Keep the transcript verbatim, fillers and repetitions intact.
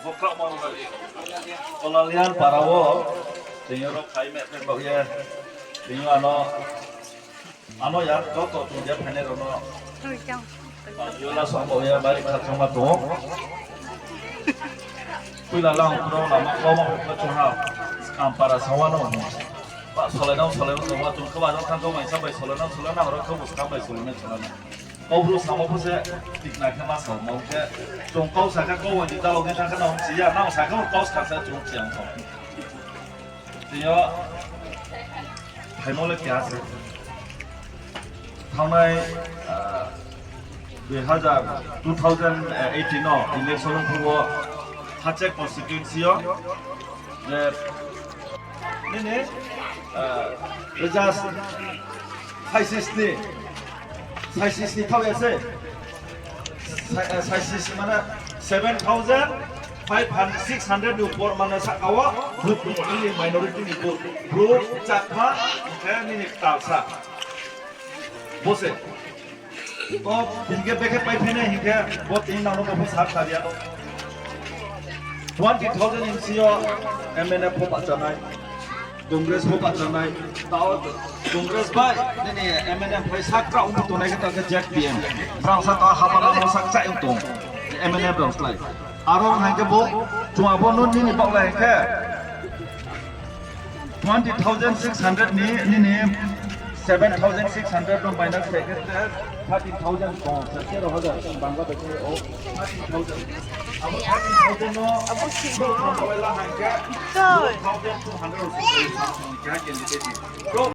Bo khaohmo bai Kolalian para wo, tini yo rao phai meh phai baoh ye, tini yo ano, ano ya joto chung je phainai rao no, yo la song baoh ye bari kha changma tong ou. Puila lang pro lama kau ma hukma chung ha, ang para sa wa no. Ba solai nang, solai nang, tongma chung khe ba no thang kau mai sa bai solai nang, solai nang, ro khe bo skang bai solai nang, solai nang. Kau bru samo pho se tikna khe ma sa, ma khe chung kau sa khe kau wani dalao ni thang khe nang si ya, nang sa khe kau skang sa chung si ang tong. Tini yo phaimo le keha se. Thanngnai, ah, dui hazar, two thousand eighteen no election ong phuh wo Hachek constituency yo je nini, ah, result saisisni, saisisni thaoh ya se. Sai-, eh, saisisni mane seven thousand five hundred, six hundred ni upor mane sahka wo, Bru, nini minority ni Bru, Bru, Chakma, hingkhe nini ktalsa. Bo se. To, hingkhe bekhe paiphainai hingkhe, bo tini nang no bo sa kha ya no. Twenty thousand M C yo M N F pho bahchanai, Congress pho bahchanai, tao Congress bai nini M N F bai sa kraoh ong tongnai khe tao khe Z P M. Brao sa tao haba lama sa kchai ong tong, M N F rao slái. Aro hing khe bo, chung abo no nini baohlai khe, twenty thousand six hundred ni, nini seven thousand six hundred no minus khe khe, thirteen thousand tong, se tero hajar, Bangladesh o thirteen thousand. Abo thirteen thousand no, abo si bo thang bai la hing khe, two thousand two hundred something keha candidate ni. Bro,